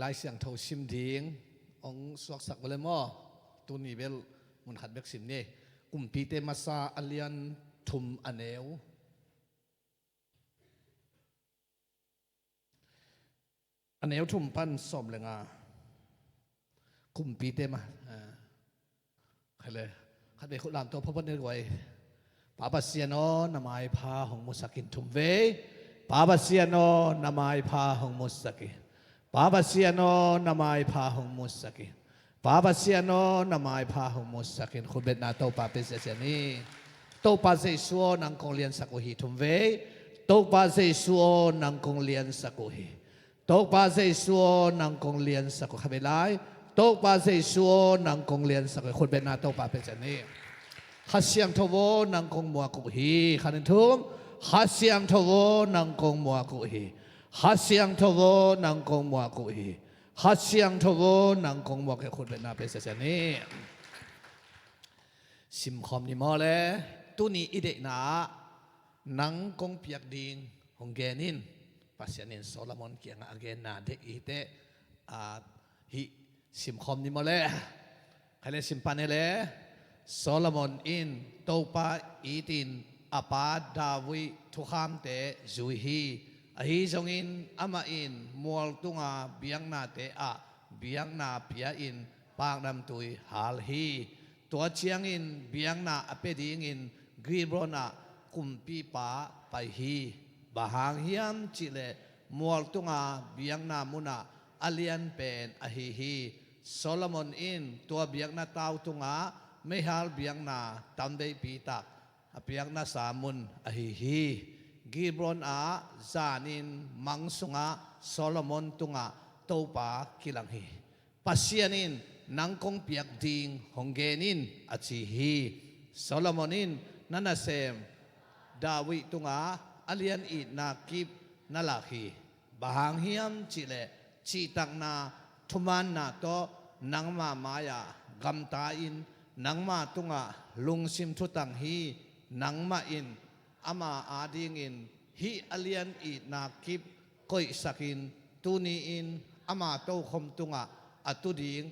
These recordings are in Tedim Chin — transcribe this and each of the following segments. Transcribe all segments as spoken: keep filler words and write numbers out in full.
Lai Siangtho sim ding hong suaksak vele maw? Tuni bel mun khat bek sim ni. Kumpite Masa a lian thum, a neu, a neu thum pan sawm le nga. Kumpite ma, ah, khai le, khat vei khut lam tawh phawk phawk ni guai. Pa Pasian aw, na maipha hong musak in, thum vei. Pa Pasian aw, na maipha hong musak in. Pa Pasian aw, na maipha hong musak in. Pa Pasian aw, na maipha hong musak in. Khutbetna Topa pia siasia ni. Topa Jesu aw, nang kong liansak uh hi, thum vei. Topa Jesu aw, nang kong liansak uh hi. Topa Jesu aw, nang kong liansak uh hi. Khat vei lai. Topa Jesu aw, nang kong liansak uh hi. Khutbetna Topa pia siasia ni. Kha Siangtho aw, nang kong muak uh hi. Khat, nih, thum. Kha Siangtho aw, nang kong muak uh hi. Kha Siangtho aw, nang kong muak uh hi. Kha Siangtho aw, nang kong muak uh hi. Khutbetna pia siasia ni. Simkhawm ni maw le? Tuni i deihna ah nang kong piak ding hong gen in. Pasian in Solomon kiangah a genna deih i hih teh, ah, hih simkhawm ni maw le? Khai le, sim pan ni le. Solomon in Topa itin a pa David thukhamte zui hi. Ahi zongin amah in mual tunga biaknate ah biakna pia-in paknamtui hal hi. Tua ciangin biakna a pia dingin Gibeon ah kumpipa pai hi. Bang hang hiam cihleh mual tunga biakna munah a lian pen ahi hi. Solomon in tua biakna tau tungah meihal biakna tamveipi tak a piaknasa mun ahi hi. Gibeon ah zanin mang sungah Solomon tungah Topa kilang hi. Pasian in nang kong piak ding hong gen in, a ci hi. Solomon in na nasem David tungah a lian itna kip na lak hi. Bang hang hiam cihleh cihtakna thumaanna tawh nangma mai-ah gamta-in nangma tungah lungsim thutang hi. Nangmah in ama adingin hih a lian itna kip koihsakin tuni-in ama tokhom tungah a tu ding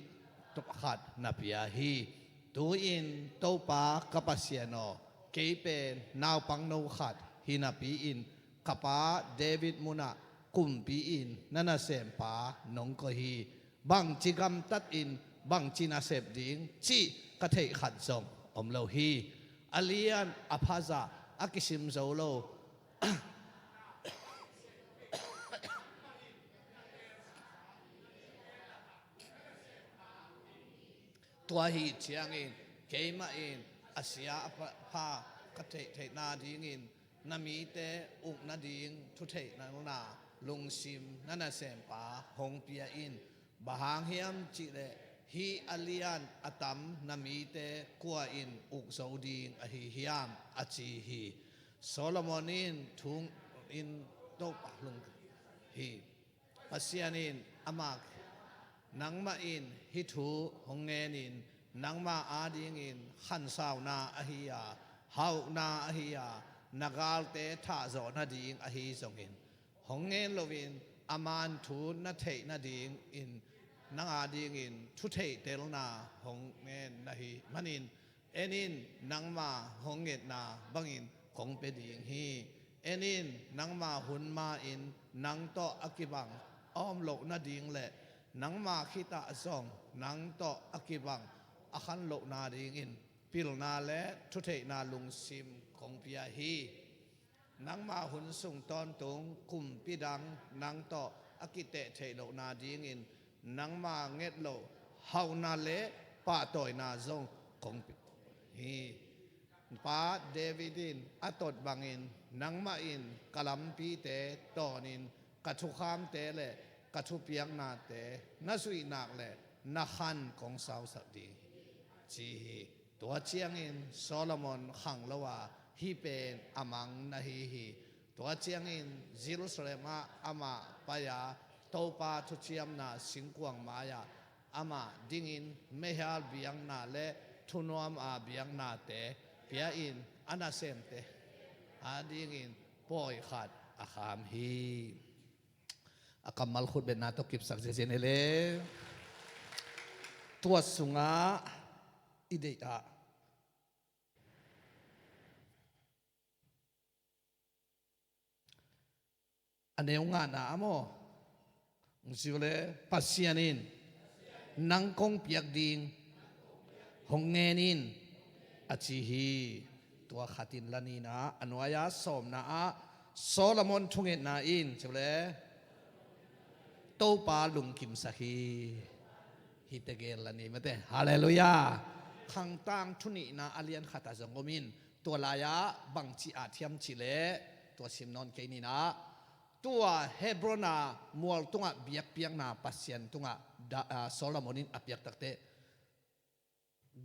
khat na pia hi. Tu-in Topa ka Pasian aw, kei pen naupangno khat hi napi-in ka pa David munah kumpi-in na nasempa nong koih hi. Bangci gamtatin bangci nasep ding cih ka theih khat zong om lo hi. A lian a phazah a kisim zo lo. Tua ahih ciangin keimah in a sia a pha, pha ka theih theihna dingin na mite uk nading thutheihna lungsim na nasempa hong pia in. Bang hang hiam cihleh hih a lian a tam na mite kua in uk zo ding ahi hiam, a ci hi. Solomon in thu in Topa lung hi. Pasian in amah, nangmah in hih thu hong ngenin nangma adingin khansauna ahi a, hauhna ahi a, na galte thahzawh nading ahi zongin hong ngen loin a man thu na theih nadingin nang adingin thutheihtelna hong ngen na hih manin, en in, nangma hong ngetna bangin kong pia ding hi. En in, nangma hun ma-in nang tawh a kibang a om loh nading le nangma khitah zong nang tawh a kibang a khan loh nadingin pilna le thutheihna lungsim kong pia hi. Nangma hun sung tawntung kumpi dang nang tawh a kiteh theih loh nadingin nangma nget loh hauhna le pahtawina zong kong pia hi. Pa David in a tot bangin nangmah in ka lampite tawnin ka thukhamte le ka thupiaknate na zuih nak le na khan kong sausak ding hi, ci hi. Tua ciangin Solomon khang lo a, hih pen a mang na hi hi. Tua ciangin Jerusalem ah amah pai a, Topa thuciamna singkuang mai-ah amah dingin meihal biakna le thunuam a biaknate pia-in a nasemte adingin pawi khat a kham hi. A kammal khutbetna tawh kipsak ziazia ni le. Tua sungah i deih ah a neu ngana ah maw, hong ci uh le, Pasian in nang kong piak ding hong ngen in, a ci hi. Tua khat in la ni-in ah, a nuai-ah sawmna ah Solomon thungetna in, ci uh le, Topa lungkimsak hi. Hihte gel la ni mate. Halleluiah. Khangtang thu nihna a lian khat ah zong om in, tua lai-ah bangci at hiam cih leh, tua sim nawn kei ni-in ah, tua Hebron a mual tungah biakpiakna Pasian tungah da-, ah, Solomon in a piak takteh,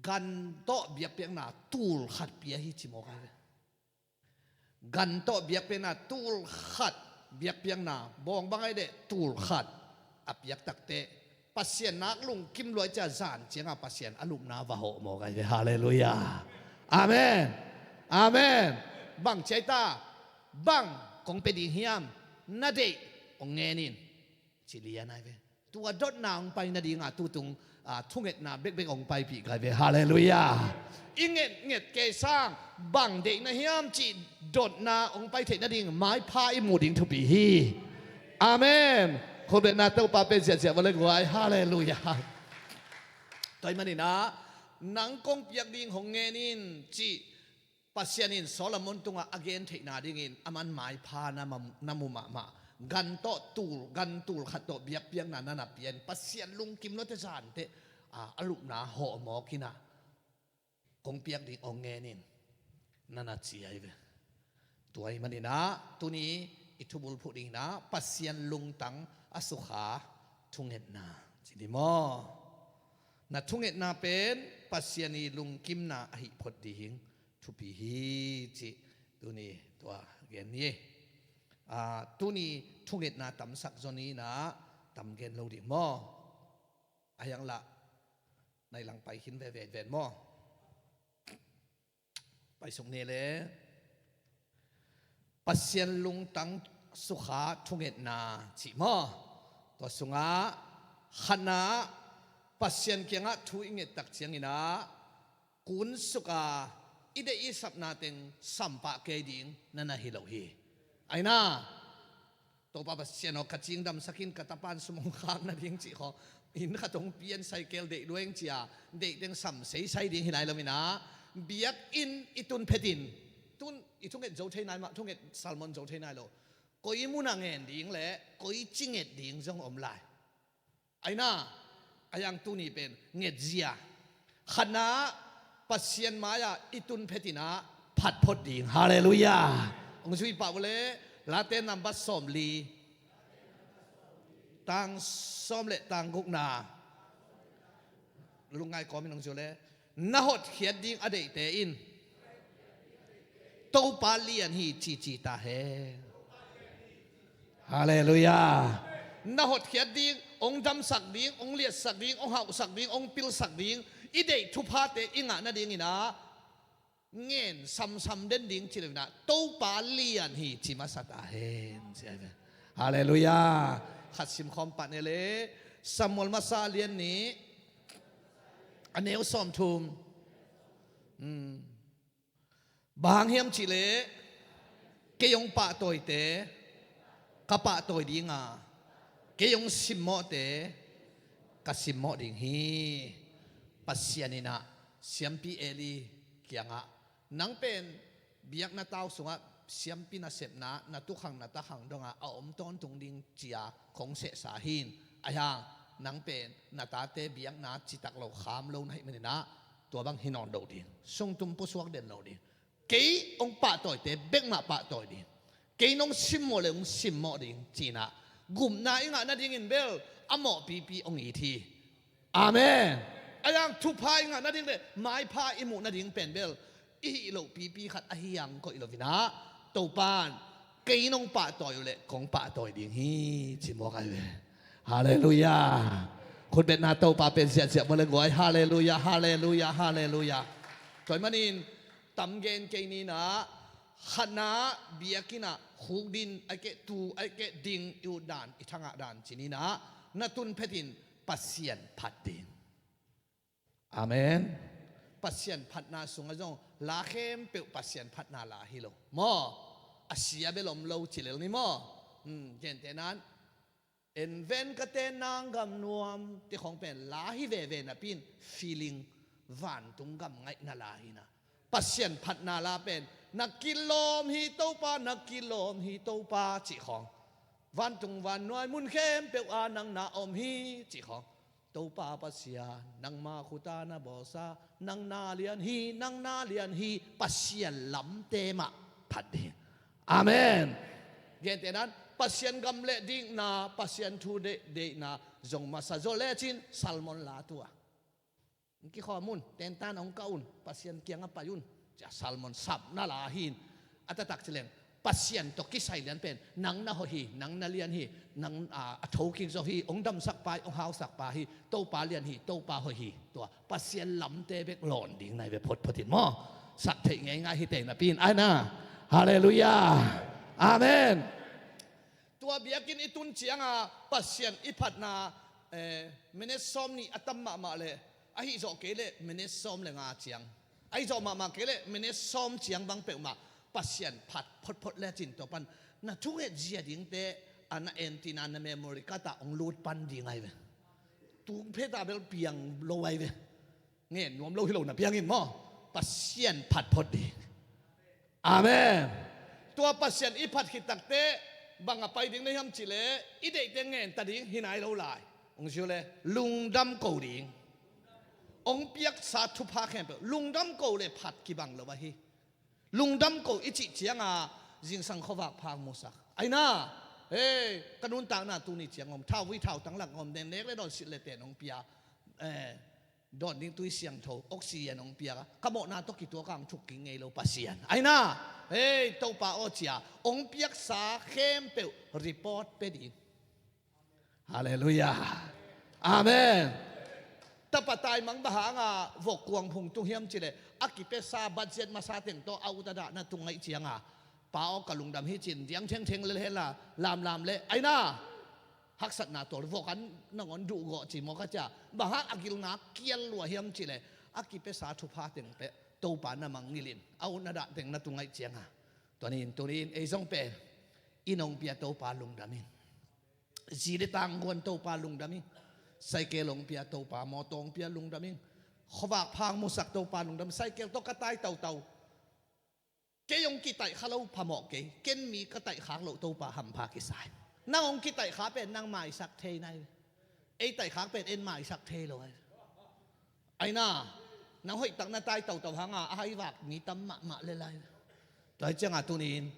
gan tawh biakpiakna tul khat pia hi ci mawk ai ve. Gan tawh biakpiakna tul khat, biakpiakna bawng bang ai deh tul khat a piak takteh, Pasian nak lungkim lua i cih a, zan ciangah Pasian a lupna va hawh mawk ai ve. Halleluiah. Amen. Amen. Bang ci ai ta, bang kong pia ding hiam, na deih hong ngen in, ci lian ai ve. Tua dotna hong pai nadingah tutung, ah, thungetna bekbek hong paipih kai ve. Halleluiah. I ngetnget kei sang bang deih na hiam cih dotna hong pai theih nading maipha i muh ding thupi hi. Amen. Khutbetna Topa pen ziahziah va le guai. Halleluiah. Tua ahih manin ah, nang kong piak ding hong ngen in, cih Pasian in Solomon tungah a gen theihna dingin aman maipha na ma-, na mu mahmah. Gan tawh tul, gan tul khat tawh biakpiakna na na pia in, Pasian lungkim luate zan teh, a, a lupna hawh mawk in ah, kong piak ding hong ngen in, na na ci ai ve. Tua ahih manin ah, tuni i thubulphuh dingin ah, Pasian lungtang a sukha thungetna, ci ni maw? Na thungetna pen Pasian i lungkimna ahi phot ding thupi hi, cih tuni tua gen ni. Ah, tuni thungetna tamsak zaw ni-in ah, tam gen lo ding maw? A hiang lah, nai lang pai khin ve, ve, ven maw? Pai suk ni le. Pasian lungtang sukha thungetna cih maw? Tua sungah khatna, Pasian kiangah thu i nget tak ciangin ah, kun suk a, i deih i sapna teng sam pah kei ding na na hi lo hi. Aina, Topa Pasian aw, ka cing damsak in, ka tapa in sum hong khak nading cih khawng, inn khat hong pia in, cycle deih lua ing ci a, deih teng sam seisai ding hi nai lo-in ah, biakinn i tun phetin, tun i thunget zo thei nai mah, thunget sermon zo thei nai lo. Koi mun ah ngen ding le koi ci nget ding zong om lai. Aina, a hiang tuni pen ngetzia. Khatna, Pasian mai-ah i tun phetin ah phat phot ding. Halleluiah. Hong zui pah uh le, Late number sawmli, tang sawm le tang gukna. Lungngai kawmin hong zui uh le, na hotkhiat ding a deihte in Topa lian hi, cici ta hen. Halleluiah. Na hotkhiat ding, hong damsak ding, hong liatsak ding, hong hauhsak ding, hong pilsak ding, i deih thuphate i ngah nadingin ah, ngen samsam den ding ci lo-in ah, Topa lian hi, ci masa ta hen, ci ai ve. Halleluiah. Khat simkhawm pah ni le, Samuel masa lian nih, a neu sawmthum. Hmm. Bang hang hiam cih leh, kei hong pahtawite ka pahtawi ding a, kei hong simmawhte ka simmawh ding hi. Pasian in ah, siampi Eli kiangah, nang pen biakna tau sungah siampi nasepna, na tukhang na takhang dongah a om tawntung ding ci-a kong sehsa hi. A hiang, nang pen na tate biakna citak lo, kham lo na hih manin ah, tua bang hi nawn lo ding, sungtum pusuak den lo ding. Kei hong pahtawite bek mah pahtawi ding. Kei nong simmawh le hong simmawh ding, ci-in ah, gupna i ngah nadingin bel a mawhpipi hong it hi. Amen. A hiang, thupha i ngah nading le maipha i muh nading pen bel i hih loh pipi khat ahi hang koih lo-in ah, Topa'n, kei nong pahtawi uh leh kong pahtawi ding hi, ci mawk ai ve. Halleluiah. Khutbetna Topa pen ziahziah mawk le guai. Halleluiah, halleluiah, halleluiah. Tua ahih manin tam gen kei ni-in ah, Khatna, biakinn ah khukdin, ahih keh tu, ahih keh ding i ut dan, i thangah dan ci ni in ah, na tun phetin Pasian phat ding. Amen. Pasian phatna sungah zong la khempeuh Pasian phatna la hi lo maw? A sia bel om lo ci lel ni maw? Hmm, gentehna in, en ven ka ten nang gam nuam, cih khawng pen la hi veve napi in, feeling, vantung gam ngaihna la hi in ah, Pasian phatna la pen, na kilawm hi Topa, na kilawm hi Topa, cih khawng. Vantung vannuai mun khempeuh ah nang na om hi, cih khawng. Topa Pasian, nangma khut ah na bawlsa, nang na lian hi, nang na lian hi, Pasian lamte mah phat ding. Amen. Gentehna in, Pasian gam le dikna, Pasian thu deih, deihna zong masa zaw lecin, sermon la tua. Hong kikhawm un, tentan hong kah un, Pasian kiangah pai un, ci-a sermon sapna la hi in. A taktak ci leng, Pasian tawh kisai lian pen, nang na hoih hi, nang na lian hi, nang, a, a thokik zaw hi, hong damsak pa hi, hong hausak pa hi, Topa lian hi, Topa hoih hi. Tua Pasian lamte bek lawn ding na hi ve, photphot in maw? Sak theih ngeingai hi teh napi in, ai na. Halleluiah. Amen. Tua biakinn i tun ciangah Pasian i phatna, eh, minute sawmnih a tam mahmah leh, ahi zawh kei leh minute sawm le nga ciang, ahi zawh mahmah kei leh minute sawm ciang bang peuhmah Pasian phat photphot lecin, tua pan na thunget zia dingte, a, na entina na memory card ah hong lut pan ding ahi ve. Tung phet a bel piang lo ahi ve. Ngen nuam lo hi lo na piang in maw? Pasian phat phot ding. Amen. Tua Pasian i phat khit takteh bang a pai ding na hiam cih leh, i deihte ngen ta ding hi nai lo lai. Hong zui leh lungdam ko ding. Hong piaksa thupha khempeuh lungdam ko leh phat kibang lo ahi. Lungdam ko i cih ciangah zingsang khuavak phak musak. Ai na, hei, ka nuntakna tuni ciang om, thauvui thautang lak om, nen nek le dawn silh le ten hong pia, eh, dawn ding tui siangtho, oxygen hong pia, ka mawhna tawh kituak a hong thuk kik ngei lo Pasian. Ai na, hei, Topa aw, ci-a hong piaksa khempeuh report pia ding. Halleluiah. Amen. Tapa taimang bang hangah vok kuang phung tung hiam cih leh, a kipiasa budget masa teng tawh a ut a dah na tung ahih ciangah, pa aw, ka lungdam hi cin, diang thengtheng lel hen la, lamlam leh, ai na, haksatna tawh vok an nangawn duh gawh ci maw ka ci-a, bang hang a gilna kial lua hiam cih leh, a kipiasa thupha teng peuh Topa na mangngilh in, a ut a dah teng na tung ahih ciangah, tua ni in, tuni in ei zong pen, inn hong pia Topa lungdam ing. Zi le tang guan Topa lungdam ing. Cycle hong pia Topa, mawtaw hong pia lungdam ing. Khuavak phak musak Topa lungdam. Cycle tawh ka tai tautau, kei hong kitaih kha lo phamawh kei, ken mi ka taih khak loh Topa hampha kisa hi. Nang hong kitaih kha pen nang maisak thei na hi. Ei taih khak pen en maisak thei lo hi. Ai na, nang hoih tak na tai tautau hangah a hai vak mi tam mahmah le lai. Tua hi ciangah tuni in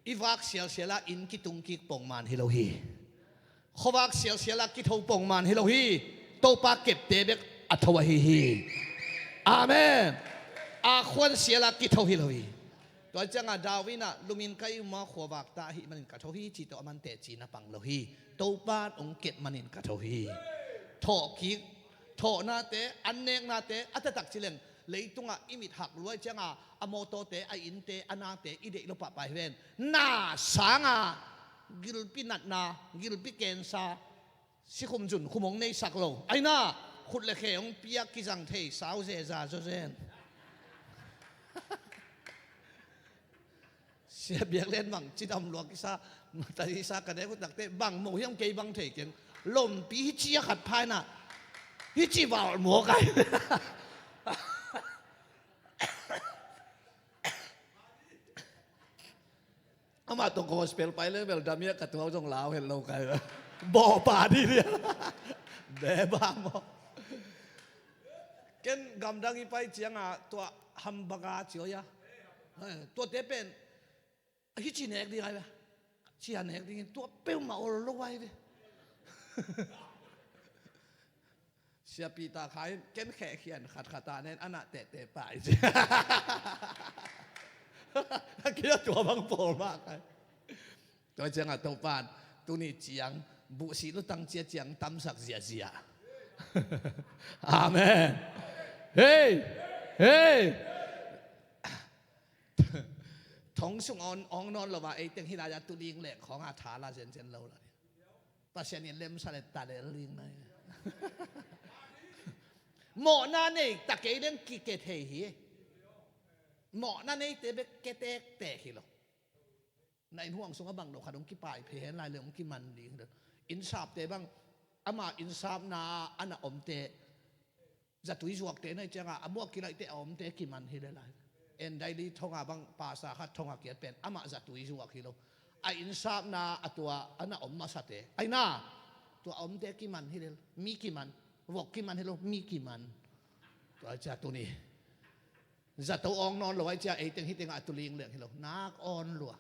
i vak sialsial a inn kitung kik pongman hi lo hi. Khuavak sialsial a kitho pongman hi lo hi. Topa kepte bek a tho ahi hi. Amen. A khuan sial a kitho hi lo hi. Tua hi ciangah David in ah, lumin ka i um a khuavak ta ahih manin ka tho hi, cih tawh a man teci na pang lo hi. Topa in hong kep manin ka tho hi. Thawhkik, thawhnate, anneknate, a taktak ci leng, leitungah i mit hak luai ciangah a mawtawte, a innte, a nate i deih lo pahpah hi ven. Na sangah gilpi natna, gilpi kensa, sikhum zunkhum hong neisak lo. Ai na, khut le khe hong piak kizang thei sau zeza zaw zen. Sia Biak Lian bang cidam luak kisa, mata kisa ka nek uh takteh bang mo hiam kei bang thei keng. Lompi hi ci a khat pha in ah, hi ci val muak ai. Amah tawh gospel pai le bel dam hi a, ka tuau zong lau het lo kai. Bawh pa dih dih. Beba maw. Ken gamdang i pai ciangah tua hamburger ci aw ia. Eh, tuate pen hi ci nek ding ai ve. Ci a nek dingin tua peuhmah ol lo ai ve. Sia Peter Khai in, ken khehkhian khatkhat a nen, a nah tehteh pah i ci. A kia tua bang pawl mah kai. Tua ciangah Topa'n tuni ciang buhsih lutang cia ciang tamsak ziahziah. Amen. Hei! Hei! Thong sung awng, awng nawn lo a, ei teng hih lai-ah tu ling leng khawng a tha la zenzen lo la. Pasian in lemsa le ta le ling na. Mawhna nei ta kei leng kike thei hi. Mawhna neite bek ke tektek hi lo. Na inn huang sungah bang lo khat hong kipai phe hen lai le hong kiman ding hi lo. Innsapte bang, ama innsapna a na omte, zatui zuakte na hih ciangah a muak kilaihte a omte kiman hi le lai. En daily thonga bang pasa khat thonga kiat pen amah zatui zuak hi lo. A innsapna a tua a na om masate, ai na, tua a omte kiman hi le, mi kiman, vok kiman hi lo, mi kiman. Tua cia tuni zato awng nawn lo ai cia, ei teng hih tengah a tu ling leng hi lo. Nak awn lua.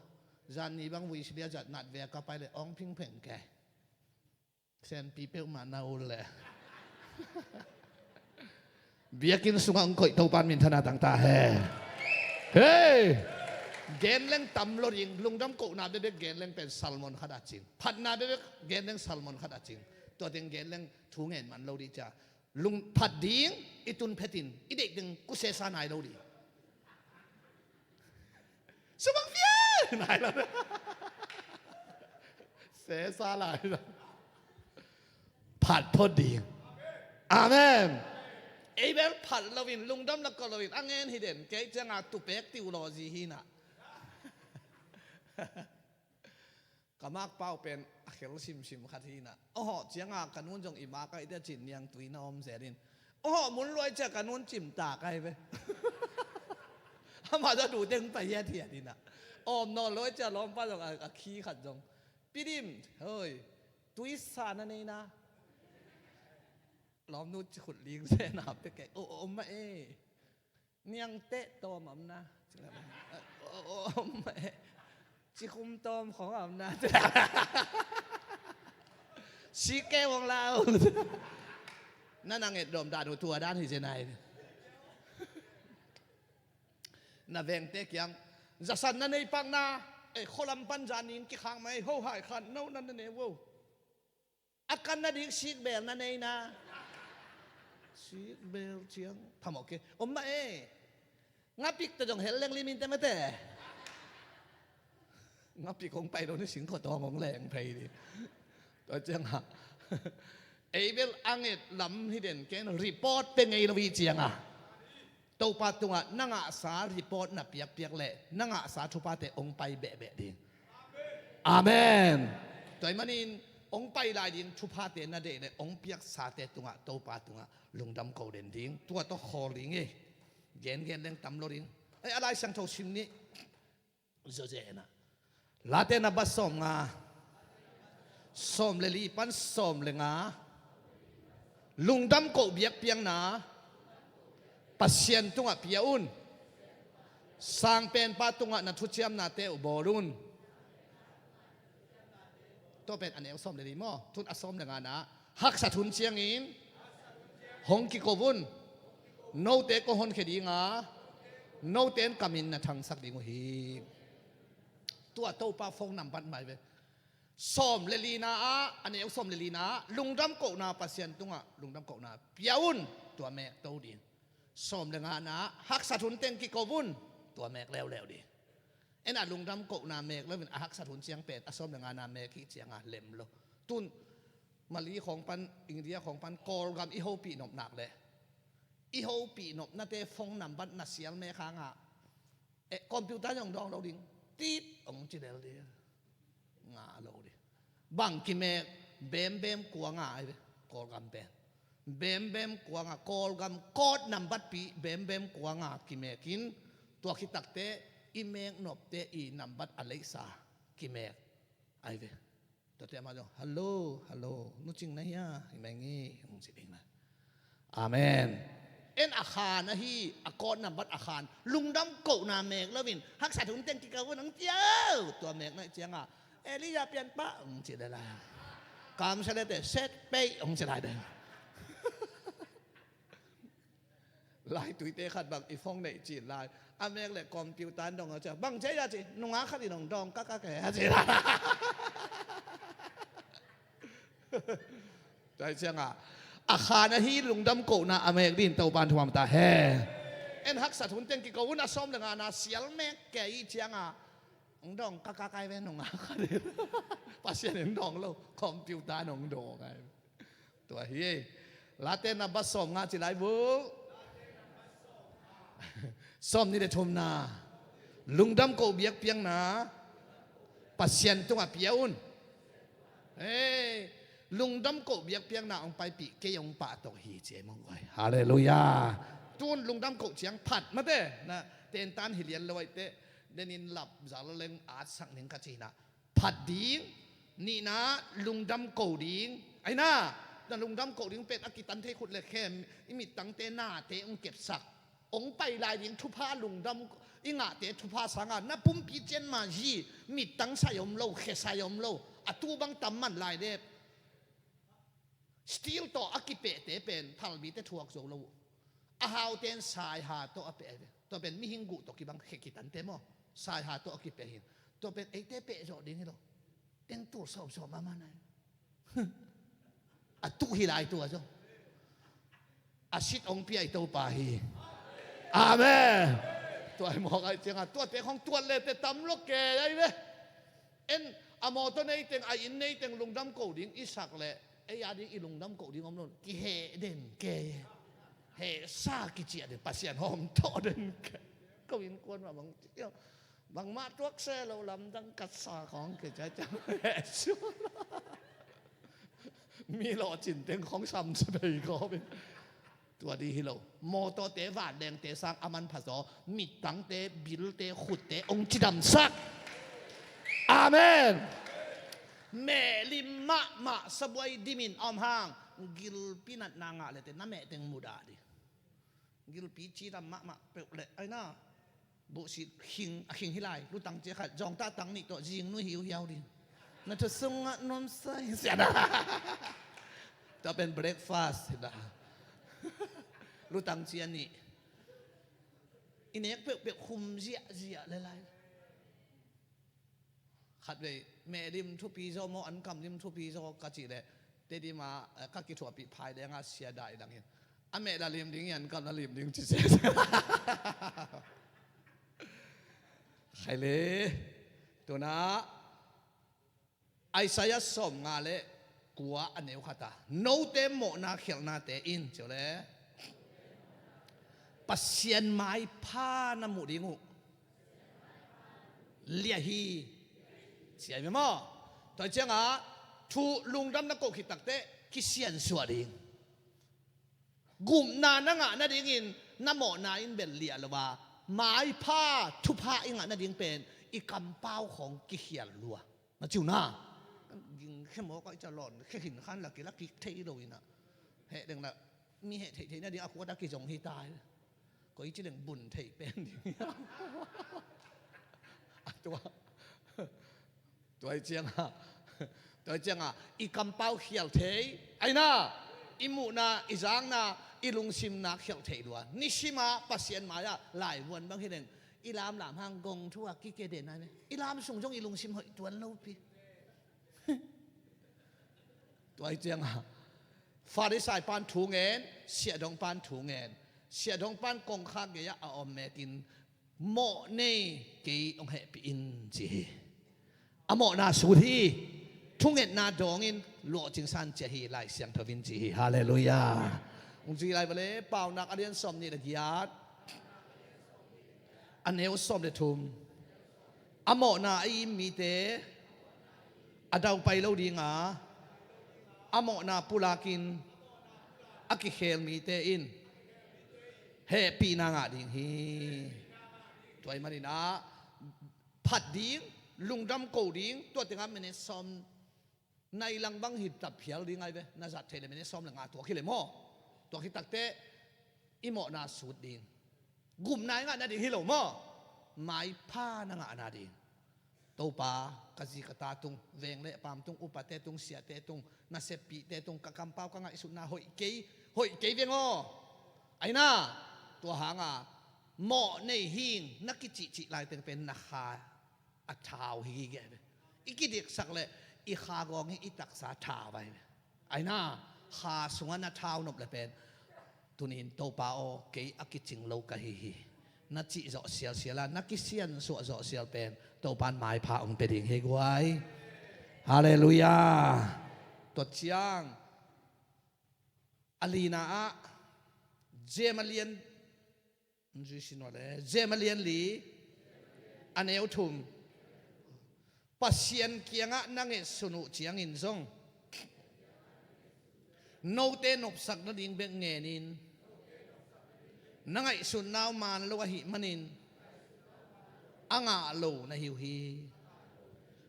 Zan ni bang vuisilia zat nat ve a ka pai le awng phingpheng ke. Senpi peuhmah na ul le. Biakinn sungah hong koih Topa'n minthanna tang ta hen. Hei! Gen leng tam lo ding, lungdam kohna bekbek gen leng pen sermon khat a cing. Phatna bekbek gen leng sermon khat a cing. Tua teng gen leng thu ngen man lo ding cia. Lung phat ding, i tun phetin, i deih ding ku sesa nai lo ding. Sumang fial nai lo. Sesa lai lo. Phat phot ding. Amen. Ei bel phat loin, lungdam lak ko loin, a ngen hi den, kei cianga tupek theology hi na. Ka makpau pen a khel simsim khat hi na. Oho, cianga ka nun zong i mak a i tia cin niang tui na om zel in. Oho, mun luai cia ka nun cim ta kai ve. Ama za du teng pa hiat hiat hi na. Om nawn luai cia lawmpa zong a, a khi khat zong. Pidim, hoi, tui sa na nei na. Lawmnu ci khut ling se na pe kei. O, o, om ma e. Niang teh tawm am na. Om eh. Cikhum tawm khong am na. Si ke wong lau. Na nang et dom dan uh tua dan hi zenai. Na vengte kiang. Zasan na nei pak na. Eh, kholam pan zanin kikhang mai ho hai khan no na ne wo. A kan na dik sikbel na nei na. Sikbel ciang phamawh ke. Om mah e. Ngapik ta zong hel leng limin te mate. Ngapik hong pai lo ni singkho tawng hong leng phei ni. Tua cianga. Ei bel a nget lam hi den ken report te ngei lo hi cianga. Topa tungah na ngahsa report na piakpiak leh na ngahsa thuphate hong pai behbeh ding. Amen. Tua ahih manin hong pai lai ding thuphate na deih leh hong piaksate tungah Topa tungah lungdam ko den ding. Tua tawh khawl ding hi. Gengen leng tam lo ding. Ei, a Lai Siangtho sim nih. Zawzenah Late na bat sawm nga, sawm le li pan sawm le nga. Lungdam koh biakpiakna Pasian tungah pia un. Sangpenpa tungah na thuciamnate uh bawl un. Tua pen a neu sawm le li maw? Tun a sawm le nga na haksat hun ciangin hong kiko un. Note kong honkhia dinga, note in ka min na thangsak ding uh hi. Tua Topa phone nambat mai ve. Sawm le lina ah, a neu sawm le lina ah lungdam kohna Pasian tungah lungdam kohna pia un. Tua mek to ding. Sawm le ngana ah haksat hun teng kiko un. Tua mek leuleu ding. En a lungdam kohna mek lo in a haksat hun ciang pen a sawm le ngana mek hi cianga lem lo. Tun Mali khawng pan, India khawng pan Kawlgam i hopih nop nak le i hopih nopnate phone nambat na sial mek hangah, eh, computer zong dawng lo ding. Tit hong ci lel ding. Ngah lo ding. Bang kimek, bembem kua nga ai ve. Kawlgam pen bembem kua nga, Kawlgam code nambat pi bembem kua nga kimekin, tua khitakte i mek nopte i nambat a leisa kimek ai ve. Tuate amah zong hallo, hallo, Nu Cing na hia? Hi meng hi, hong ci ding na. Amen. En a khan ahi, a code nambat a khan. Lungdam kohna mek lo in haksat hun teng kiko un hong ci o. Tua mek na cianga Elijah pianpa hong ci le lai. Kamsale te set pei hong ci lai ding. Lai tuite khat bang i phone neih cin lai a mek le computer in dong a cia bang cia a ci, nunga khat in hong dawng kakak e a ci lai. Tua hi cianga a khan ahi, lungdam kohna a mek ding Topa in thuam ta hen. En haksat hun teng kiko un, a sawm le ngana sial mek kei hi cianga Hong dawng ka ka kai ve nong a kha ding. Pasian in dawng lo, computer nong dawng ai. Tua hi ei. Late na ba sawm nga ci lai bu. Sawm ni le thumna. Lungdam ko biakpiakna Pasian tungah pia un. Hei, lungdam ko biakpiakna hong paipih kei hong pahtawi hi ci ei mong guai. Halleluiah. Tun lungdam ko ciang phat mate na tentan hi lian lo ai te. Denin lap zal leng atsak ning ka cina. Phat ding, nihna lungdam ko ding. Aina, na lungdam ko ding pen a kitan thei khut le khem, i mittangte nate hong kepsak. Hong pai lai ding thupha lungdam i ngahte thupha sanga na pumpi cian ma hi. Mittang sai om lo, khe sai om lo. A tu bang tam man lai dep. Steel tawh a kipehte pen phalbite thuak zo lo uh. A hauten saiha tawh a peh ve. Tua pen mihing guh tawh kibang khe kitante maw? Saiha tawh a kipeh hin. Tua pen eite peh zawh ding hi lo. Teng tul sawmsawm a man ai. A tuh hi lai tua zo. A sit hong pia i Topa hi. Amen. Tua i mawk ai cianga tuate khong tuat le te tam lo ke ai ve. En a mawtaw neiteng a inn neiteng lungdam ko ding i sak le ei a ding i lungdam ko ding om lo kiheh den ke. Hehsa kiciah den Pasian hawm tawh den ke. Ko innkuan mah bang bangmah tuak se lo lamdang katsa khawng kiciah ciang hehsu. Mi lawh cinteng khawng sam se bei kawmin. Tua dih hi lo. Mawtawte vanlengte sang a manpha zaw mittangte bilte khutte hong cidamsak. Amen. Mehlim mahmah sabuai dimin a om hang gilpi natna ngah lete na mehteng mudah dih. Gilpi cidam mahmah peuh leh aina. Buhsit khing a khing hi lai lutang cia khat zawngtah tang nih tawh zing nu hiuhiau ding. Na thusungah nuamsa hi siana. Tua pen breakfast hi dah. Lutang cia nih. I nek peuhpeuh khum ziahziah le lai. Khatvei mehlim thupi zaw maw an kamlim thupi zaw ka cih leh Tedim ah ka kithuahpih phai dengah sia dah i dang hin a meh la lim ding i an kam la lim ding ci se. Khai le tunah Isaiah sawm nga le kua a neu khata note mawhna khialhnate in cio le Pasian maipha na muh ding uh liah hi. Ciai mia maw? Tua ciangah thu lungdam na koh khit takteh kisiansuah ding. Gupna na ngah nadingin na mawhna in bel liah lo a maipha thupha i ngah nading pen i kampau khawng kikhial lua. Na ciu na ging khe mawk a i ca lawn khe hin khan la kila kik thei lo ina heh deng la mi heh theih theih nading a kuat a kizong hi ta hi. Koi ci deng bun theih pen ding a tua. Tuai cianga tuai cianga i kampau khial thei aina i muhna i zakna i lungsimna khial thei lua. Nisima Pasian mai-ah laivuan bang hi deng i lamlam hang gong thu a kikeden a ne i lam sung zong i lungsim hoih tuan lopi. Tuai cianga Farisai pan thu ngen siahdong pan thu ngen siahdong pan kongkhak gei-ah a om mekin mawh nei kei hong hehpih in ci hi. A mawhna sut hi. Thungetna dawngin lawhcingsan cia hi Lai Siangtho in ci hi. Halleluiah. Hong ci lai vale Paunak a lian sawm nih le giat a neu sawm le thum. A mawhna a im mite a daupai lo dinga a mawhna pulakin a kikhel mite in hehpihna ngah ding hi. Tuai maninah phat ding lungdam ko ding tua tengah minute sawm nai lang bang hi tapial ding ai ve na zat thei le minute sawm le nga tuak hi le maw? Tuak hi takteh i mawhna sut ding. Gupna i ngah nading hi lo maw? Maipha na ngah nading. Topa ka zi ka ta tung veng le pam tung upate tung siate tung naseppihte tung ka kampau ka ngaihsutna hoih kei hoih kei veng aw. Aina tua hanga mawh nei hing na kicihcih laiteng pen na kha a thau hi gige ve. I kidiksak le i kha gawng hi i taksa thau ai ve. Aina kha sungah na thau nop le pen tunin Topa aw kei a kicing lo ka hi hi. Na cih zawh sialsial a na kisiansuah zawh sial pen Topa'n maipha hong pia ding hi guai. Halleluiah. Tua ciang a lina ah Jem a lian, Jem a lian li, a neu thum. Pasian kiangah na ngetsun uh ciangin zong note nopsak nading bek ngenin, na ngaihsutna uh man lo ahih manin a ngah lo na hi uh hi.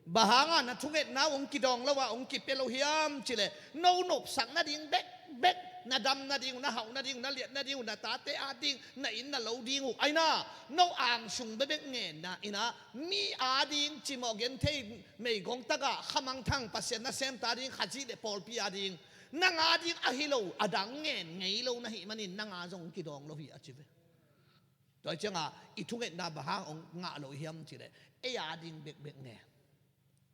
Bang hanga na thungetna uh hong kidawng lo a hong kipia lo hiam cih leh, no nopsak nading bekbek, na dam nading uh, na hauh nading uh, na liat nading uh, na tate ading, na inn na lo ding uh, aina, no angsung bekbek ngenna in ah, mi ading cimawh genthei meigong tagah khamangthang Pasian nasem ta ding Khazih le pawlpi ading, nang ading ahi lo, a dang ngen ngei lo na hih manin nang a zong kidawng lo hi a ci ve. Tua hi cianga i thungetna bang hang hong ngah lo hiam cih leh, ei ading bekbek ngen.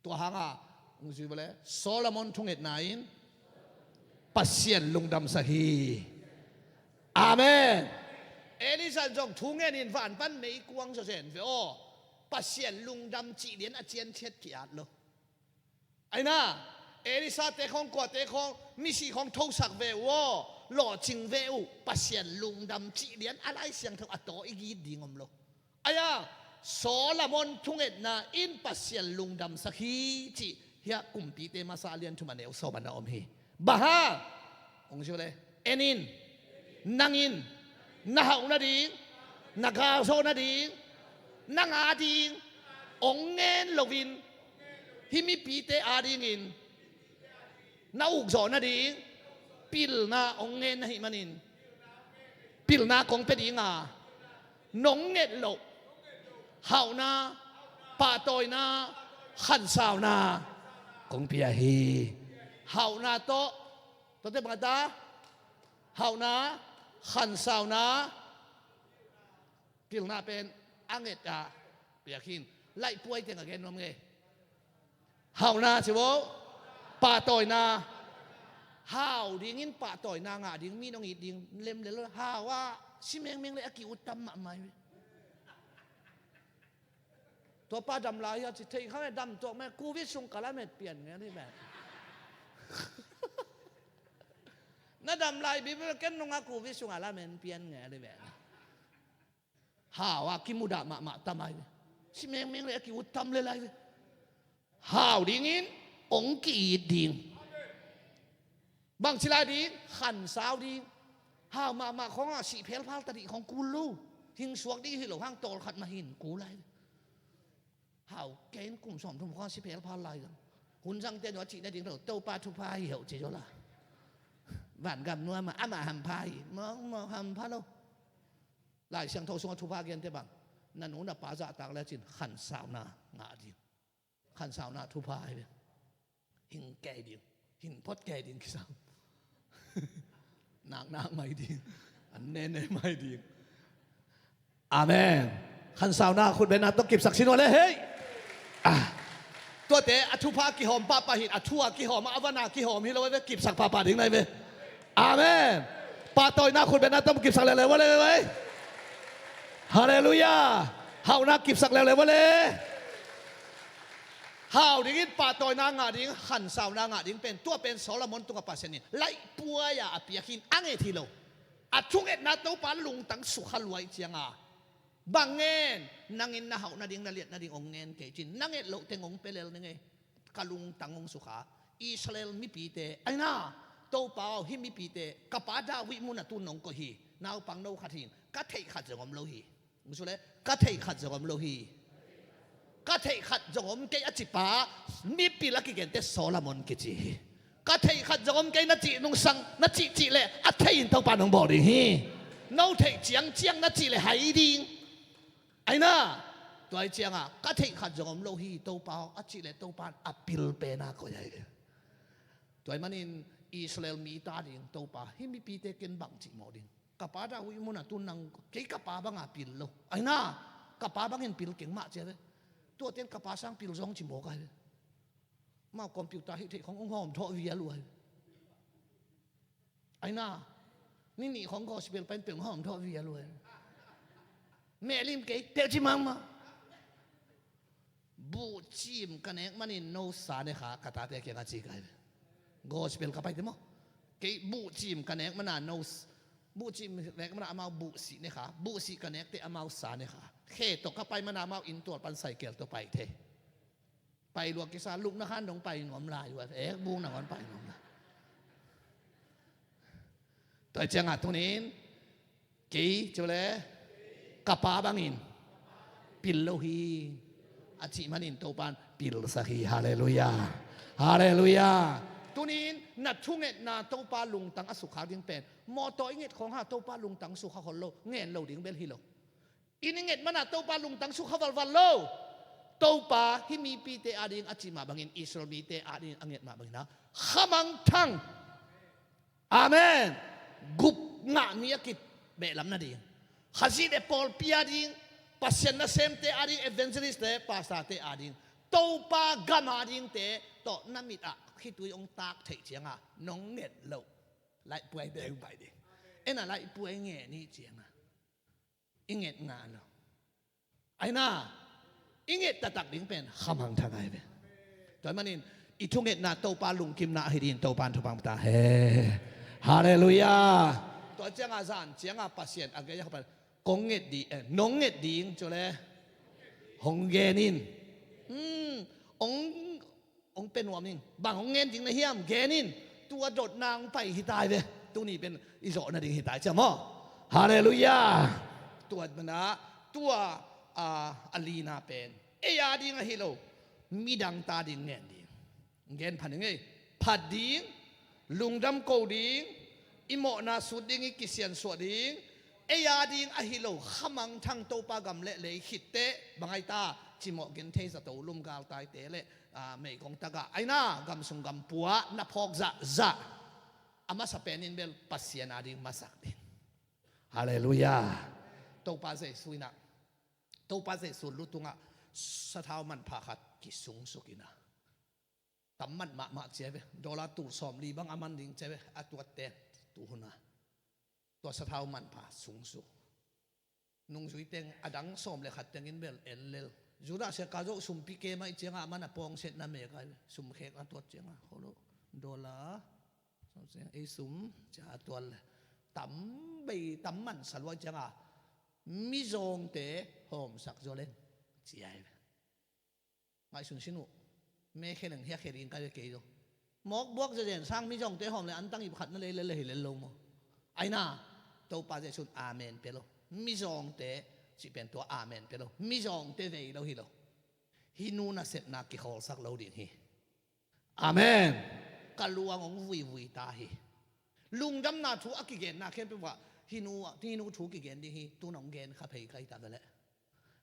Tua hanga hong zui bale, Solomon thungetna in Pasian lungdamsak hi. Amen. Elisha zong thu ngenin van pan meikuang zawzen ve aw. Pasian lungdam cih lian a cianciat ki-at lo. Aina, Elisha te khawng, kuate khawng, misi khawng thosak ve uh aw, lawhcing ve uh, Pasian lungdam cih lian a Lai Siangtho a taw i git ding om lo. Aia, Solomon thungetna in Pasian lungdamsak hi cih hiah Kumpite masa a lian thum a neu sawm ah na om hi. Bang hang? Hong ci le, en in, nang in, na hauh nading, na galzawh nading, nang ading hong ngen loin, hih mipite adingin na ukzawh nading pilna hong ngen na hih manin, pilna kong pia dinga, nong nget loh hauhna, pahtawina, khansauna kong pia hi. Hauhna tawh, tawh te bang a ta, hauhna, khansauna, pilna pen a nget a piak hi. Laihpuai teng a gen nuam nge. Hauhna ci vo, pahtawina. Hau dingin pahtawina ngah ding, mi nong it ding lemlel lo. Hau a si mengmeng le a ki-ut tam mahmah hi. Tua pa dam lai hi a ci thei kha me, dam tuak me, covid sung ka lamet pian nge ni me. Na dam lai bi ken nunga covid sung a lamen pian nge ni me. Hau a kimudah mahmah tam ai ve. Si mengmeng le a ki-ut tam le lai ve. Hau dingin hong ki-it ding. Bangci lai ding, khansau ding. Hau mahmah khawng a sih phelphal ta dih khawng kul lo. Hing suak dih hi lo hang tawlkhat mah hin kul lai ve. Hau kei in kum sawmthum khawng a sih phelphal lai zang. Hun zangte nua cih nading lo, Topa thupha hi heuh ci zaw la. Vangam nua mah amah hampha hi, mawk mawk hampha lo. Lai Siangtho sungah thupha gente bang, na nu na pa zahtak lecin khansauna ngah ding. Khansauna thupha hi ve. Hing kei ding, hing phot kei ding kisam. Naknak mai ding, an nene mai ding. Amen. Khansauna khutbetna tawh kipsak sin uh le hei. Ah. Tuate a thupha kihawm pahpah hin, a thu a kihawm a, a van a kihawm hi lo ve, kipsak pahpah ding nai ve. Amen. Pahtawina khutbetna tawh kipsak leuleu vale ve. Halleluiah. Hauhna kipsak leuleu vale. Hau dingin pahtawina ngah ding, khansauna ngah ding pen, tua pen Solomon tungah Pasian in laihpuai a a piak hin a nget hi lo. A thungetna Topa lungtang sukha luai cianga, bang ngen, nangin na hauh nading, na liat nading hong ngen kei cin, na nget loh teng hong pia lel ning ei. Ka lungtang hong sukha. Israel mipite, aina, Topa aw, hih mipite ka pa David munah tun nong koih hi. Naupang no khat hi. Ka theih khat zong om lo hi. Hong ci le, ka theih khat zong om lo hi. Ka theih khat zong om kei a cipa mipil a kigente Solomon kici hi. Ka theih khat zong om kei na cih nungsang, na cihcih le a thei in Topa nong bawl ding hi. No theih ciangciang na cih le hai ding. Aina, tua hi cianga ka theih khat zong om lo hi Topa aw a cih le Topa in a pil pena koih ahi ve. Tua hi manin Israel mite ading Topa, hih mipite ken bang cih mawh ding. Ka pa David munah tun nang, kei ka pa banga pil lo. Aina, ka pa bangin pil keng mah cia ve. Tuaten ka pa sang pil zong ci mawk ahi ve. Mau computer hih theih khong ung hawm thawh vial uh ahi ve. Aina, ni nih khong gospel pain peng hawm thawh vial uh ahi ve. Mehlim kei, teuh ci mangmah. Buhcim ka nek manin no sa ne kha, ka tate kiangah ci kai ve. Gospel ka paite maw? Kei buhcim ka nek mana no s-, buhcim nek mana amau buhsih ne kha, buhsih ka nekte amau sa ne kha. Khe tawh ka pai mana amau inn tual pan saikel tawh pai thei. Pai lua kisa, lukna khan dong pai nuam lai uh a, ek buk nangawn pai nuam lai. Tua ciangah tunin kei cule ka pa bangin pil lo hi, a cih manin Topan pilsak hi. Halleluiah. Halleluiah. Tunin na thungetna Topa lungtang a sukha ding pen, mawtaw i nget khawng ha Topa lungtang sukha khol lo, ngen lo ding bel hi lo. I nget mana Topa lungtang sukha valval lo. Topa hih mipite ading a cih mah bangin, Israel mite ading a nget mah bangin a khamangthang. Amen. Gup ngah mi a kibehlam nading, Khazih le pawlpi ading, Pasian nasemte ading, evangelistte, pastorte ading, Topa gam adingte tawh na mit ah khitui hong tak theih ciangah nong nget loh laihpuai beng pai ding. Ena laihpuai ngen ih ciangah i nget ngah lo. Aina, i nget taktak ding pen khamangthang ai ve. Tua manin i thungetna Topa lungkimna ahi dingin Topan thupha ta he. Halleluiah. Tua ciangah zan ciangah Pasian a gei a khapan kong nget ding, eh, nong nget ding cule hong gen in. Hmm, hong Hong pia nuam ing. Bang hong ngen ding na hiam, gen in. Tua dotna hong pai hi tai ve. Tuni pen i zawh nading hi tai cia maw? Halleluiah. Tua mana, tua, a, a lina pen ei a ding ahi lo, midang ta ding ngen ding. Hong gen phan ing ei. Phat ding, lungdam ko ding, i mawhna sut ding, i kisiansuah ding, ei a ding ahi lo, khamangthang Topa gam le lei khitteh, bang ai ta, cimawh genthei zato lum galtaite le, a, meigong tagah, aina, gamsung gampua, na phawk zahzah. A masa penin bel Pasian a ding masak ding. Halleluiah. Topa Jesu inah, Topa Jesu lutungah sathau manpha khat kisungsuk inah. Tam man mahmah cia ve. Dollar tul sawmli bang a man ding cia ve. A tuatte tuhuna. Tua sathau manpha sungsuk. Nungzui teng a dang sawm le khat tengin bel en lel. Judas Iskariot sumpi kemah i ciangah a man a pawngsetna mek ai ve. Sumkhekna tuat ciangah. Kholo. Dollar. Sawm ciang. Ei sum. Cia a tuat le. Tam bei, tam man saluai ciangah. Mizawngte hawmsak zaw leng. Cia ai ve. Ngaihsun sin uh. Mekhia leng hiakhia ding ka ve kei zo. Mawk buak zezen sang mizawngte hawm le antang ip khat na lei lel le hi lel lo maw? Aina, Topa Jesu'n amen pia lo. Mizawngte cih pen tua amen pia lo. Mizawngte vei lo hi lo. Hih nu nasepna kikhawlsak lo ding hi. Amen. Ka luang hong vuivui ta hi. Lungdamna thu a kigenna khempeuh ah hih nu, hih nu thu kigen ding hi. Tun hong gen kha phei kai ta ve leh.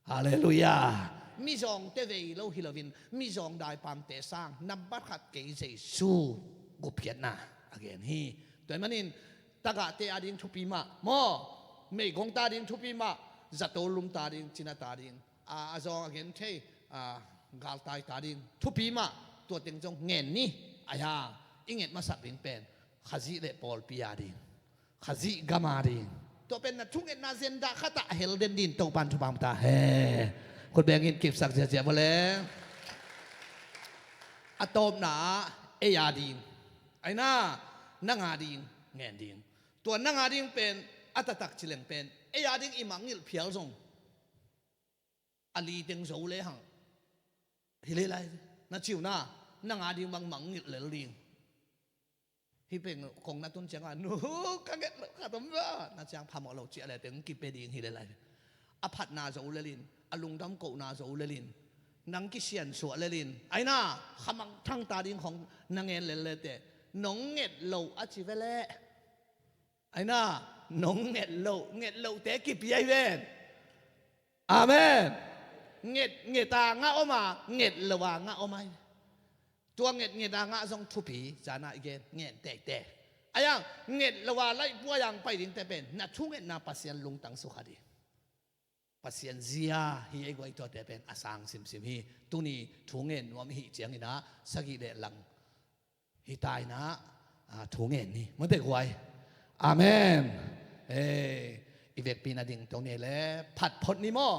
Halleluiah. Mizawngte vei lo hi loin, mizawng daipamte sang, nambat khat kei Jesu gupkhiatna a gen hi. Tua ahih manin, tagahte a ding thupi mah, maw, meigongte a ding thupi mah, zato lumte a ding, cinate a ding, a, a zawng a gen thei, a, galtaite a ding thupi mah, tua teng zong ngen ni, ahi hang, i nget masak ding pen, Khazih le pawlpi a ding. Khazih gam a ding. Tua pen na thungetna agenda khat ah a hel den ding Topa'n thupha ta hen. Khut bengin kipsak ziahziah vua le. A tawpna ah ei a ding. Aina, nang a ding ngen ding. Tua nang a ding pen a taktak ci leng pen ei a ding i mangngilh phial zong a li teng zo le hang. Hi le lai, na ci uh na, nang a ding bang mangngilh lel ding. Hih pen kong na tun ciangah, nu, ka nget loh khat om ve, na ciang phamawh lo ci a le teng kipia ding hi le lai. A phatna zo lel in, a lungdam kohna zo lel in, nang kisiansuah lel in, aina, khamangthang ta ding khong na ngen lel le teh, nong nget loh a ci ve leh. Aina, nong nget loh, nget lohte kipia hi ven. Amen. Nget, nget a ngah om a, nget lo a ngah om ai. Tua nget, nget a ngah zong thupi, zana i gen, ngen teitei. Ahi hang, nget lo a laihpuai a pai dingte pen, na thungetna Pasian lungtang sukha ding. Pasian zia hi ei guai tuate pen a sang simsim hi. Tuni thu ngen nuam i hih ciangin ah sagih le lang hi ta in ah, a, thu ngen ni. Mawte guai. Amen. Eh, i vekpi na ding tong ni le phat phot ni maw?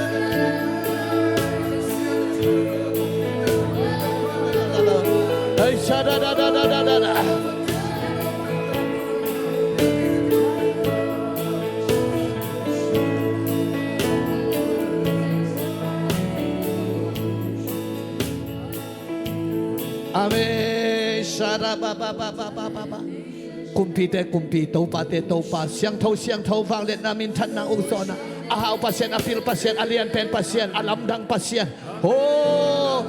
Sa da da da da da da da. Amen. Sa da ba ba ba ba ba ba ba. Kumpite kumpi, topate topa, siangtho siangtho, vangliatna minthanna ukzawhna, a hau Pasian, a pil Pasian, a lianpen Pasian, a lamdang Pasian. Aw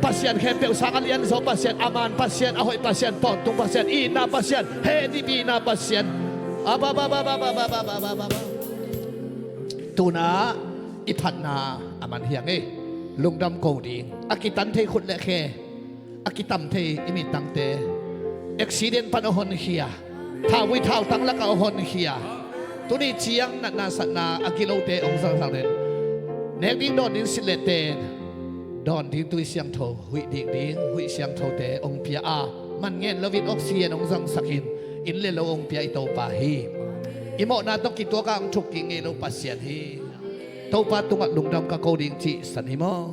Pasian, khempeuh sang a lianzaw Pasian, a man Pasian, a hoih Pasian, tawntung Pasian, itna Pasian, hehpihna Pasian. A ba ba ba ba. Tuna i phatna a man hi hang ei. Lungdam ko ding. A kitan thei khut le khe, a kitam thei i mittangte, accident pan a honkhia, thauvui thautang lakah a honkhia, tuni ciang natna satna a gilote hong zangsak den. Nek ding dawn ding silh le ten, dawn ding tui siangtho, huih dik ding huih siangthote hong pia a, man ngen loin oxygen hong zangsakin, inn le lo hong pia i Topa hi. I mawhna tawh kituak a hong thuk kik ngei lo Pasian hi. Topa tungah lungdam ka ko ding cih san hi maw?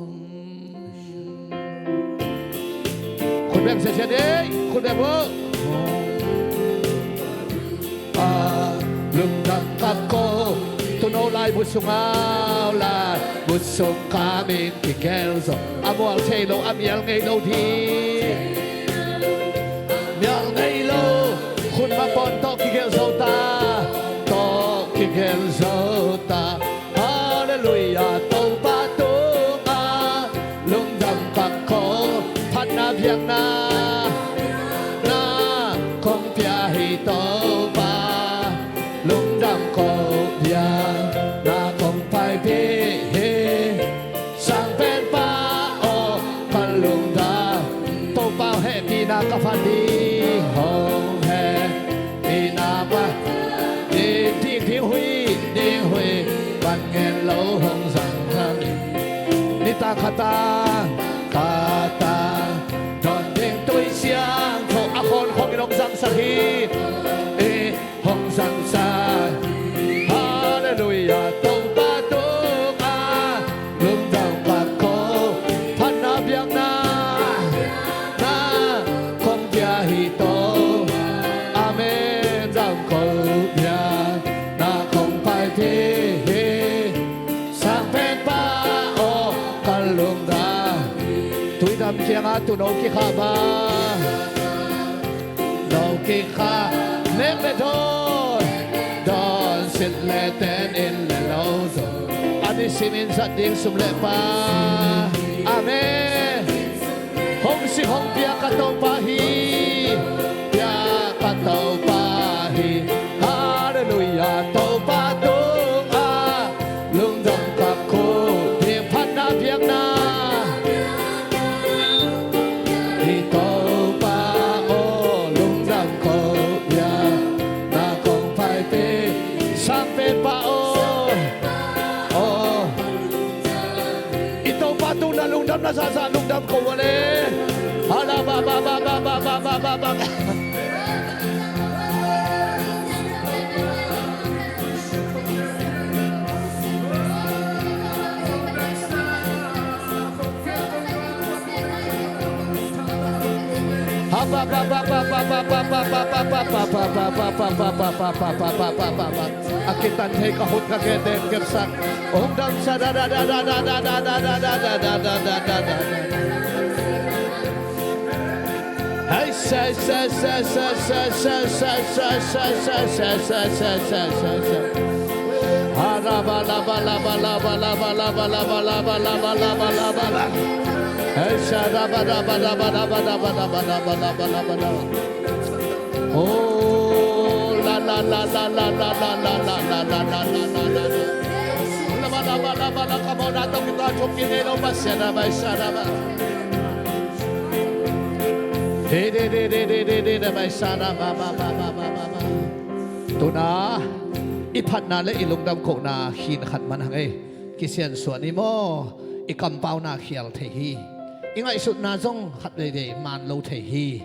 Khut beng sese dei, khut beng maw? A lungdam ka ko, tuno laibu sungah, laibu sung kamin kigelzaw, a mual thei lo, a mial ngei lo ding, mial ngei lo, khutma pawn tawh kigelzaw ta, tawh kigelzaw ta. Halleluiah, Topa tungah lungdam ka ko, phatna biakna na kong pia hi Topa, lungdam ko biakna kong paipih hi. Sangpenpa aw, ka lungdam. Topa hehpihna ka phat ding, hong hehpihna ka phat ding, ding huih, ding huih, man ngen lo hong zang thang. Nitak khatang, khatang, dawn ding tui siangtho, a khawn khawngin hong zangsak hi. Eh, hong zangsak. Halleluiah, Topa tungah lungdam ka ko, phatna biakna na kong pia hi To. Amen. Dam ko biakna kong paipih hi. Sangpenpa aw, ka lungdam. Tuidam kiangah tuno kikhah ba. No kikha, nek le dawn, dawn silh le ten, inn le lo zaw, a nisimin zat ding sum le pai. Amen. Hong sik hong piak ka Topa hi, piak ka Topa hi. Halleluiah, Topa tungah lungdam ka ko, ding phatna biakna. Hi Topa aw, lungdam ko biakna kong paipih, Sangpenpa aw. Aw. I Topa tungah lungdam na zahzah, lungdam ko uh le. Hala ba ba ba. A kitan thei ka khut ka khe teng kepsak. Ong dam sa da da da. Hei, se, se, se. Haraba, laba, laba. Hei, sa, raba, raba. Oh, la, la, la. Laba, laba, laba, laba. Come on, atong kita, chok, kinelo, ba, sa, raba, sa, raba. He, de, de, de, de, de, de, de, bai, sa, na, ba, ba, ba. Tuna, i phatna le i lungdam kohna khin khat man hang ei. Kisiansuah ni maw, i kampauna khial thei hi. I ngaihsutna zong khat veivei man lo thei hi.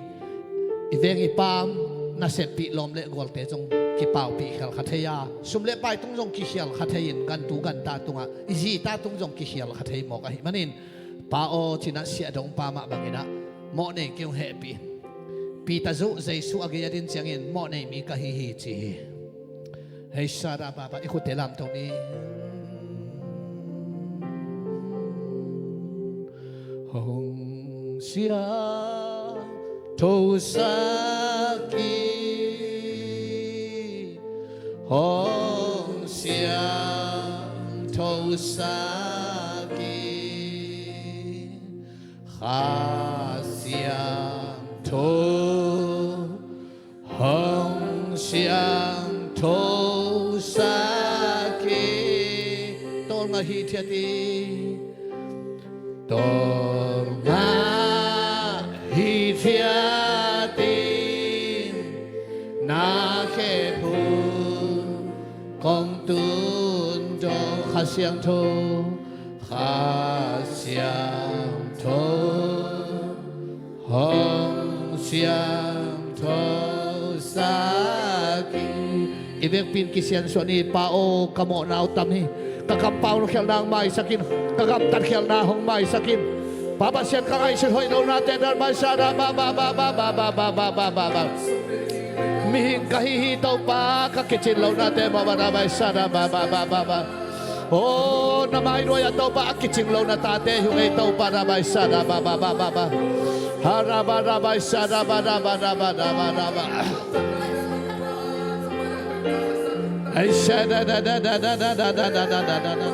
I veng i paam, naseppih lawm le gualte zong kipaupih khial kha thei a, sum le pai tung zong kikhial kha thei in, gantu ganta tungah, i zita tung zong kikhial kha thei mawk ahih manin, Pa aw, cinah siahdongpa mah banginah Mawh nei kei ung, hehpih in. Peter zong Jesu a gei a din ciangin mawh nei mi ka hi hi ci hi. Hei, sada baba, i khutte lamto ni. Hong siangtho sak in, hong siangtho sak in, Kha Siangtho, hong siangtho sak in. Tawlnga hithiat in, tawlnga hithiat in, na khe phung kong tun dawng. Kha Siangtho, Kha Siangtho, hong siangtho sak in. I vekpi in kisiansuah ni. Pa aw, ka mawhna uh tam hi. Ka kampau na khialhna hong maisak in. Ka gamtat khialhna hong maisak in. Pa Pasian, ka ngaihsut hoih lohnate, darbai sada ba ba ba ba ba ba ba ba ba ba ba. Mihing ka hi hi Topa, ka kicin lohnate mawh ba, darbai sada ba ba ba ba ba. Aw, na mai nuai-ah Topa a kicing lo na tate hi ung ei Topa, darbai sada ba ba ba ba ba. Haraba, darbai sada ba, darbai, darbai, darbai, darbai. Ai sada da da da da da da da da da da da da.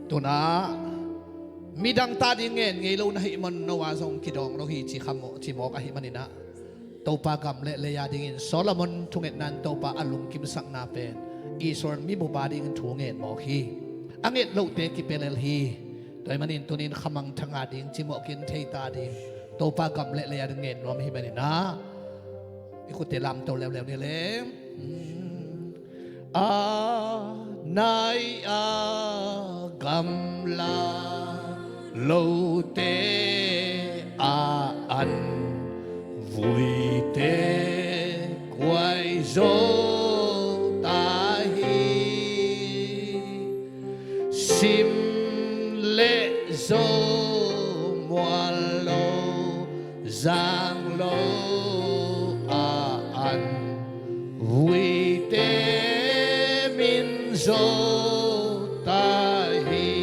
Tunah midang ta ding ngen ngei lo na hih man, no a zong kidawng lo hi ci kha mawk, ci mawk ahih maninah, Topa gam le lei a dingin Solomon thungetna in Topa a lungkimsakna pen Israel mibup a dingin thu ngen mawk hi. A nget lohte kipia lel hi. Tua ahih manin tunin khamangthang a ding cimawh kin thei ta ding, Topa gam le lei a ding ngen nuam hi maninah, i khutte lamto leuleu ni le. A nai a gamla lote a an vuite kuai zo ta hi. Sim le zo, mual lo, zang lo a an vuite min zo ta hi.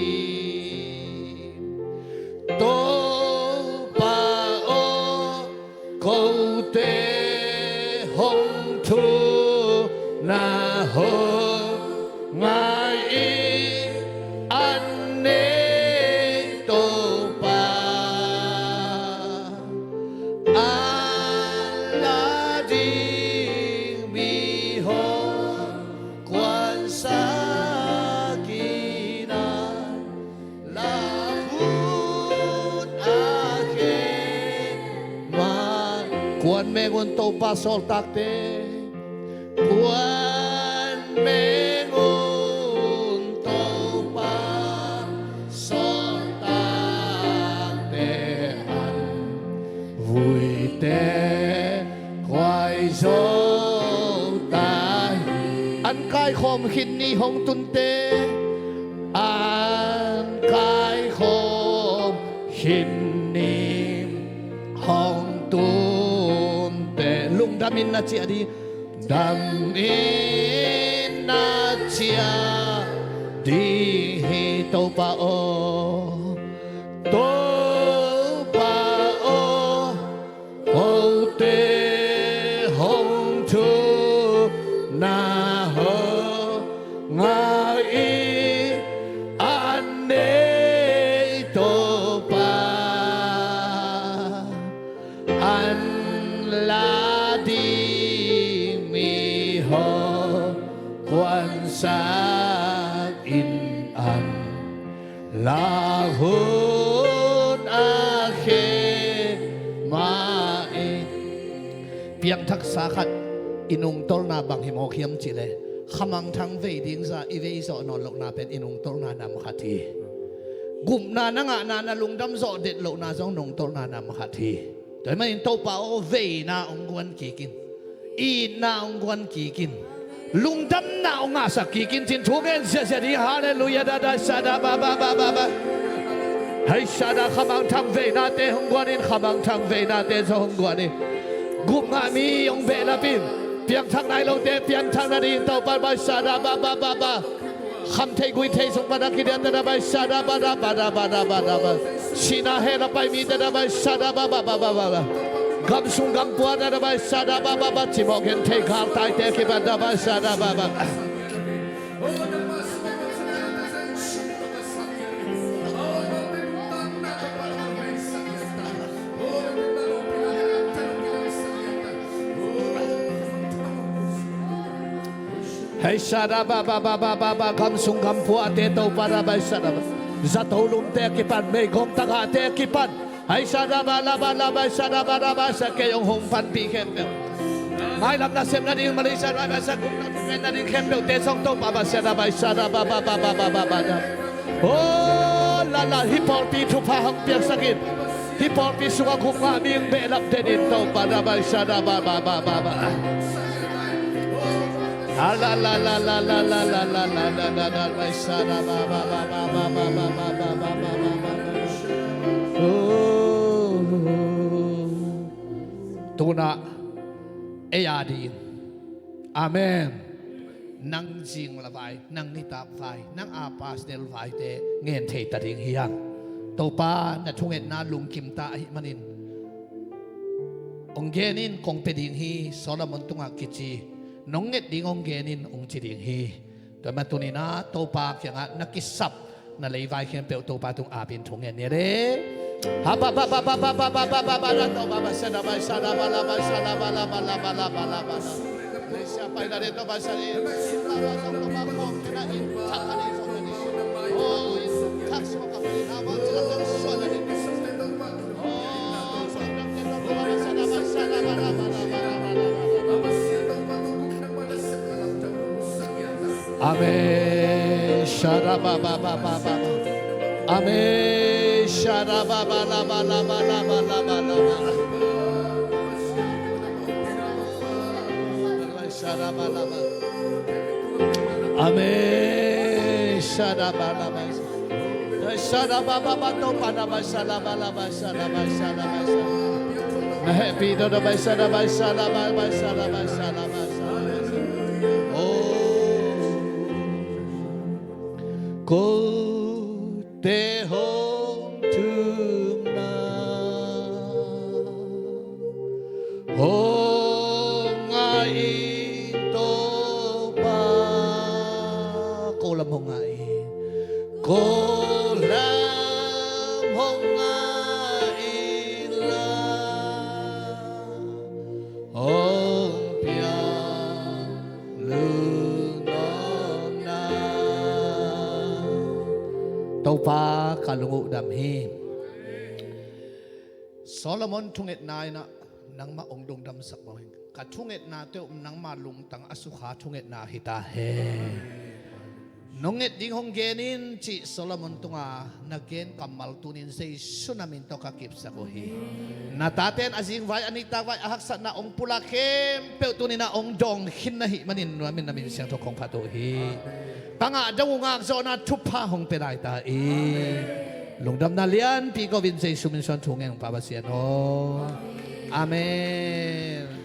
Topa aw, kote hong thu na hong ngai in, an nei Topa, an la ding mi hong kuansak in, an lak hun a khe mah. Kuan meng un Topa sawltakte, kuan meng un Topa sawltakte, an vuite kuai zo ta hi. An kaikhawm khin ni hong tunte, an kaikhawm khin ni hong tunte, lungdamin na ciah ding, damin na ciah ding hi Topa aw. Topa aw, kote hong thu na hong ngai in, an nei Topa, an la ding mi hong kuansak in, an lak hun a khe mah in. Piangthaksa khat i nungtolna bang hi mawk hiam cih leh, khamangthang vei ding zah i vei zawh nawn lohna pen i nungtolna nam khat hi. Gupna na ngahna, na lungdam zawh det lohna zong nungtolhna nam khat hi. Tua ahih manin Topa aw, veina hong guan kik in. Itna hong guan kik in. Lungdamna hong ngahsak kik in, ci-in thu ngen ziahziah ding. Halleluiah. Da da sa da ba ba ba ba ba. Hai sa da, khamangthang veinate hong guan in, khamangthang veinate zong hong guan in. Gup ngah mi hong behlap in. Piangthak nai lote piangthak nading Topa, bai sa da ba ba ba ba. Kham thei gui thei sung pan a kidiat da bai sa da ba da ba da ba da ba da ba. Sihna hell a pai mite da bai sa da ba ba ba ba ba ba. Gam sung gam pua da bai sa da ba ba ba. Cimawh genthei galtaite kipan da bai sa da ba ba. Hei sa da ba ba ba ba ba ba, gam sung gam puate Topa da bai sa da ba. Zato lumte a kipan, meigong tagahte a kipan. Hei sa da ba la ba la bai sa da ba da ba sa, kei hong hong panpih khempeuh. Mailam nasep nading, Malaysia rai bai sa, gupna thupen nading khempeuhte zong Topa ba sa da bai sa da ba ba ba ba ba ba ba da. Oh la la, hih pawlpi thupha hong piaksak in. Hih pawlpi sungah gupna mi hong behlap den in Topa da bai sa da ba ba ba ba ba. A la la la la la la la la la la la la bai sa da ba ba ba ba ba ba ba ba ba ba ba ba. Oh. Tunah ei a ding. Amen. Nang zing la vai, nang nitak vai, nang a personal vaite ngen thei ta ding hi hang. Topa na thungetna lungkim ta ahih manin hong gen in, kong pia ding hi, Solomon tungah kici. Nong nget ding hong gen in, hong ci ding hi. Tua mah tuni-in ah Topa kiangah na kisap na leivai khempeuh Topa tung apin thungen ni le. Ha ba ba ba ba ba ba ba ba ba ba la Topa ba sa da ba sa da ba la ba sa da ba la ba la ba la ba la ba la. Malaysia pai na de Topa sa de. Topa kong kena in tak ka ni so na ni. Oh, in tak so ka ni na ba sa da so na ni. Amen. Shada ba ba ba ba ba. Amen. Shada ba ba la ba la ba la ba la ba la ba. Shada ba la ba. Amen. Shada ba la ba. Shada ba ba ba to ba la ba shada ba la ba shada ba shada ba shada. Na happy to da ba shada ba shada ba ba shada ba shada ba shada. Oh. Kote hong thumna. Hong ngah in Topa. Ko lam hong ngah in. Ko lam hong ngah in la. Hong piang lungnopna. Topa ka lung uh dam hi. Solomon thungetna in ah nangmah hong lungdamsak mawk hi. Ka thungetna teuh nangmah lungtang a sukha thungetna hi ta hen. Nong nget ding hong gen in cih Solomon tunga na gen kammal tuni-in Jesu na min tawh ka kipsak uh hi. Na tate in a zingvai, a nitakvai, a haksatna hong pulak khempeuh tuni-in ah hong dawng khin na hih manin nuam in na min siangtho kong phat uh hi. Ka ngah dong uh ngakzawhna thupha hong pia lai ta in. Lungdamna lianpi ko-in Jesu min suang thu ngen ung Pa Pasian aw. Amen.